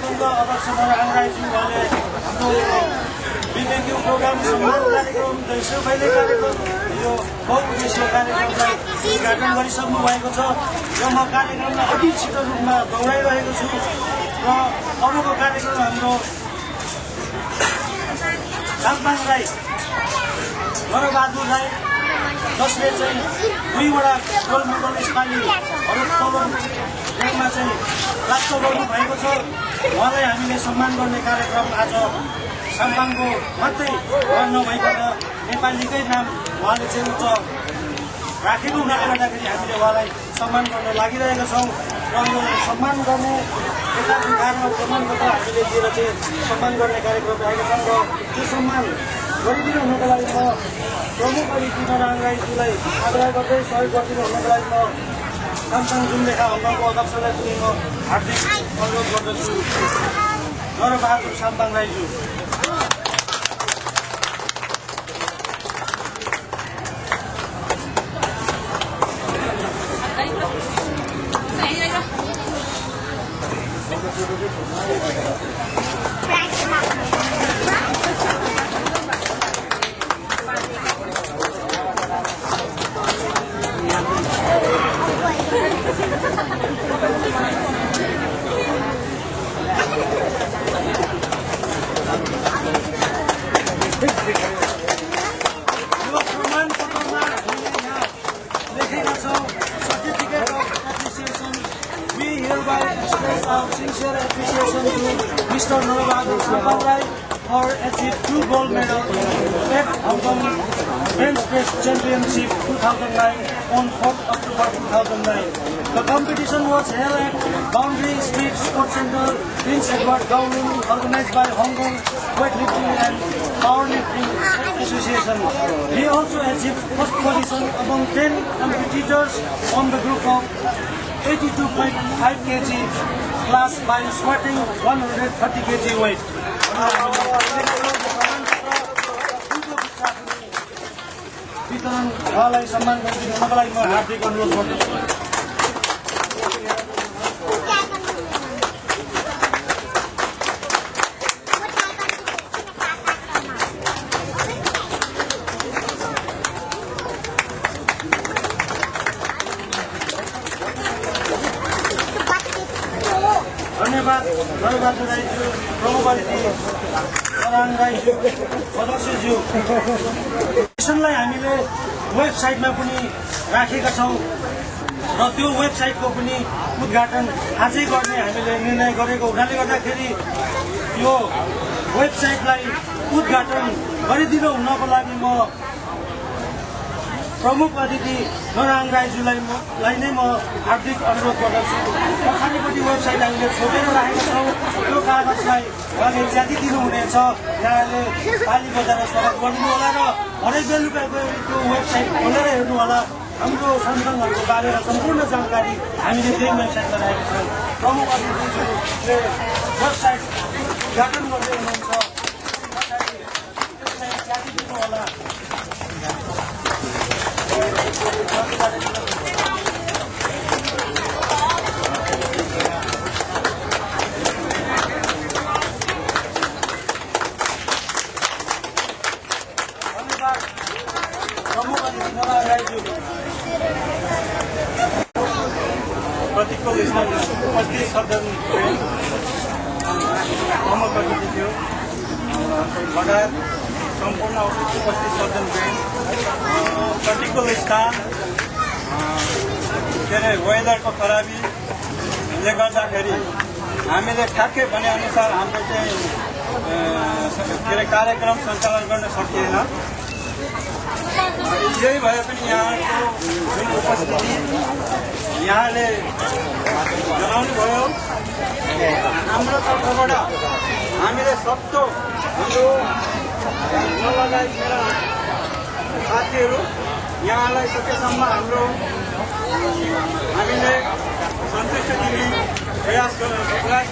कार्यक्रमका अध्यक्ष नरहाङ राईज्यूले हाम्रो बिबेक्यू प्रोग्राम सम्मान कार्यक्रम देशो भैले कार्यक्रम यो बहुउद्देश्य कार्यक्रमलाई उद्घाटन गरिसक्नु भएको छ र म कार्यक्रमलाई अति छिटो रूपमा दौडाइरहेको छु र अबको कार्यक्रम हाम्रो साम्पाङ राई नरबहादुर राई जसले चाहिँ 2 वटा गोल्ड मेडल यसपालि मा चाहिँ प्राप्त गर्नुभएको छ उहाँलाई हामीले सम्मान गर्ने कार्यक्रम आज साम्पाङको मात्रै नभइकन नेपालीकै नाम उहाँले चाहिँ उच्च राखेको हुनाले गर्दाखेरि हामीले उहाँलाई सम्मान गर्न लागिरहेका छौँ र यो सम्मान गर्ने एकाधिकारमा प्रमाणपत्र हामीले दिएर चाहिँ सम्मान गर्ने कार्यक्रम रहेका छौँ र त्यो सम्मान गरिदिनु हुनको लागि म प्रमुख अतिथि नरहाङ राईज्यूलाई आग्रह गर्दै सहयोग गरिदिनु हुनको लागि म साम्पाङ जुम्लेखा अङ्गको अध्यक्षलाई पनि म हार्दिक अनुरोध गर्दछु Narbahadur Sampang राईज्यू। Sincere appreciation to Mr. Narabahadur Sampang Rai for achieving 2 gold medals at Hong Kong Bench Press Championship 2009 on 4th October 2009. The competition was held at Boundary Street Sports Center, Prince Edward Kowloon, organized by Hong Kong Weightlifting and Powerlifting Association. He also achieved first position among 10 competitors on the group of 82.5 kg class by squatting 130 kg weight. वितरण उहाँलाई सम्मान गरिदिनुको लागि म हार्दिक अनुरोध गर्दछु। धन्यवाद नरबहादुर राईज्यू, प्रमुख अतिथि नरहाङ राईज्यू, अध्यक्षज्यू। सेसनलाई हामीले वेबसाइटमा पनि राखेका छौँ र त्यो वेबसाइटको पनि उद्घाटन आजै गर्ने हामीले निर्णय गरेको हुनाले गर्दाखेरि यो वेबसाइटलाई उद्घाटन गरिदिनु हुनको लागि म प्रमुख अतिथि नरहाङ राईज्यूलाई नै म हार्दिक अनुरोध गर्दछु। पछाडिपट्टि वेबसाइट हामीले छोपेर राखेका छौँ, त्यो कागजलाई उहाँले च्यातिदिनु हुनेछ, यहाँले पाली बजाएर स्वागत गरिदिनु होला र हरेक बेलुका गएर त्यो वेबसाइट खोलेर हेर्नु होला। हाम्रो साम्पाङहरूको बारेमा सम्पूर्ण जानकारी हामीले त्यही वेबसाइटमा राखेका छौँ। प्रमुख अतिथिज्यूले वेबसाइट उद्घाटन गर्दै हुनुहुन्छ, वेबसाइट च्यातिदिनु होला। धन्यवाद प्रमुख अतिथि नरहाङ राईज्यू। प्रतिकूल उपस्थित सदन प्रमुख अतिथि थियो लगायत सम्पूर्ण उपस्थित सदन प्रतिकूल स्थान के अरे वेदरको खराबीले गर्दाखेरि हामीले ठ्याक्कै भने अनुसार हाम्रो चाहिँ के अरे कार्यक्रम सञ्चालन गर्न सकिएन। यही भए पनि यहाँको जुन उपस्थिति यहाँले जनाउनुभयो हाम्रो तर्फबाट हामीले सक्दो हाम्रो लगायत मेरा साथीहरू यहाँलाई सकेसम्म हामीले सन्तुष्ट दिने प्रयास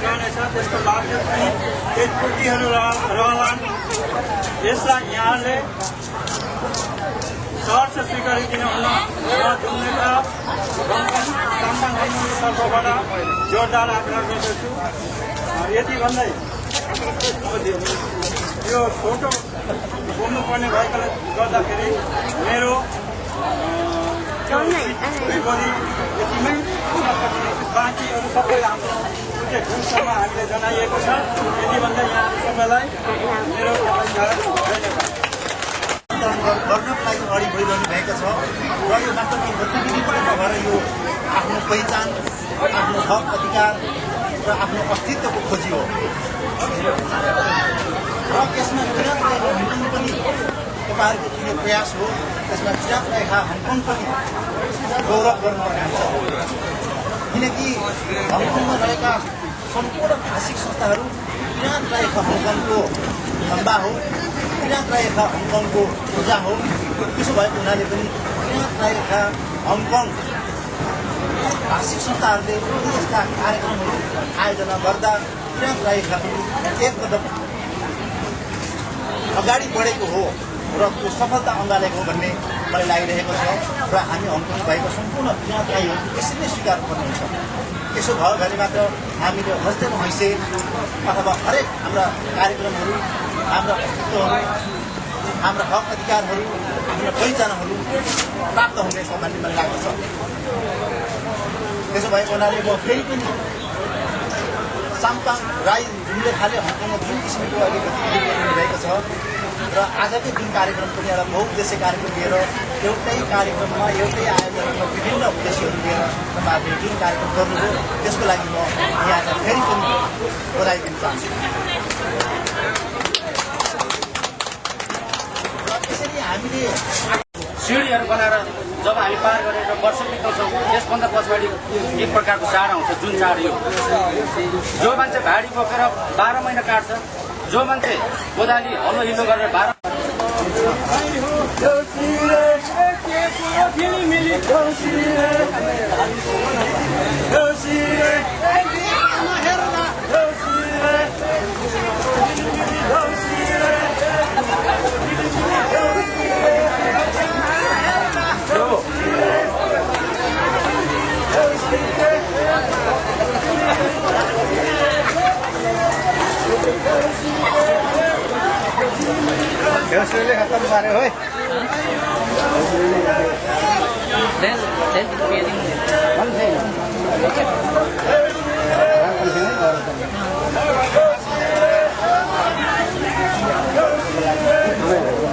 गर्नेछ। त्यसको बावजुद पनि केही त्रुटिहरू रहलान्, यसलाई यहाँले सहर्ष स्वीकारिदिनु हुन साम्पाङ तर्फबाट जोरदार आग्रह गर्दछु। यति भन्दै यो फोटो बोल्नुपर्ने भएकोले गर्दाखेरि मेरो यतिमै बाँकी अरू सबै हाम्रो घुमसम्म हामीले जनाइएको छ। यति भन्दै यहाँ सबैलाई मेरो गर्नको लागि अगाडि बढिरहनु भएको छ र यो मात्र गतिविधि पनि नभएर यो आफ्नो पहिचान, आफ्नो हक अधिकार र आफ्नो अस्तित्वको खोजी हो र यसमा किराँत हङकङ पनि तपाईँहरूको जुन प्रयास हो त्यसमा किराँत रहेका हङकङ पनि गौरव गर्नुपर्ने हुन्छ किनकि हङकङमा रहेका सम्पूर्ण भाषिक संस्थाहरू किराँत रहेका हङकङको खम्बा हो, किराँत रहेका हङकङको पूजा हो। त्यसो भएको हुनाले पनि किराँत रहेका हङकङ भाषिक संस्थाहरूले यस्ता कार्यक्रमहरू आयोजना गर्दा किराँत रहेका एक कदम अगाडि बढेको हो र त्यो सफलता अँगालेको हो भन्ने मलाई लागिरहेको छ र हामी हङकङ भएको सम्पूर्ण किराँत राईहरू यसरी नै स्वीकार गर्नुहुन्छ। यसो भयो भने मात्र हामीले हस्ते हैसे अथवा हरेक हाम्रा कार्यक्रमहरू, हाम्रा अस्तित्वहरू, हाम्रा हक अधिकारहरू, हाम्रा पहिचानहरू प्राप्त हुनेछ भन्ने मलाई लाग्दछ। त्यसो भएको हुनाले म फेरि पनि साम्पाङ राई जुनले खाले हङकङमा जुन किसिमको अहिले गतिविधि गरिरहेको छ र आजकै जुन कार्यक्रम पनि एउटा बहुउद्देश्य कार्यक्रम लिएर एउटै कार्यक्रममा एउटै आयोजनामा विभिन्न उद्देश्यहरू लिएर तपाईँहरूले जुन कार्यक्रम गर्नुभयो त्यसको लागि म यहाँलाई फेरि पनि बधाई दिन चाहन्छु। र त्यसरी हामीले सिँढीहरू बनाएर जब हामी पार गरेर वर्ष बिताउँछौँ त्यसभन्दा पछाडि एक प्रकारको चाड आउँछ। जुन चाड यो जो मान्छे भाडी बोकेर 12 महिना काट्छ, जो मान्छे कोदाली हल्लो हिलो गरेर 12 खत्म पारे हो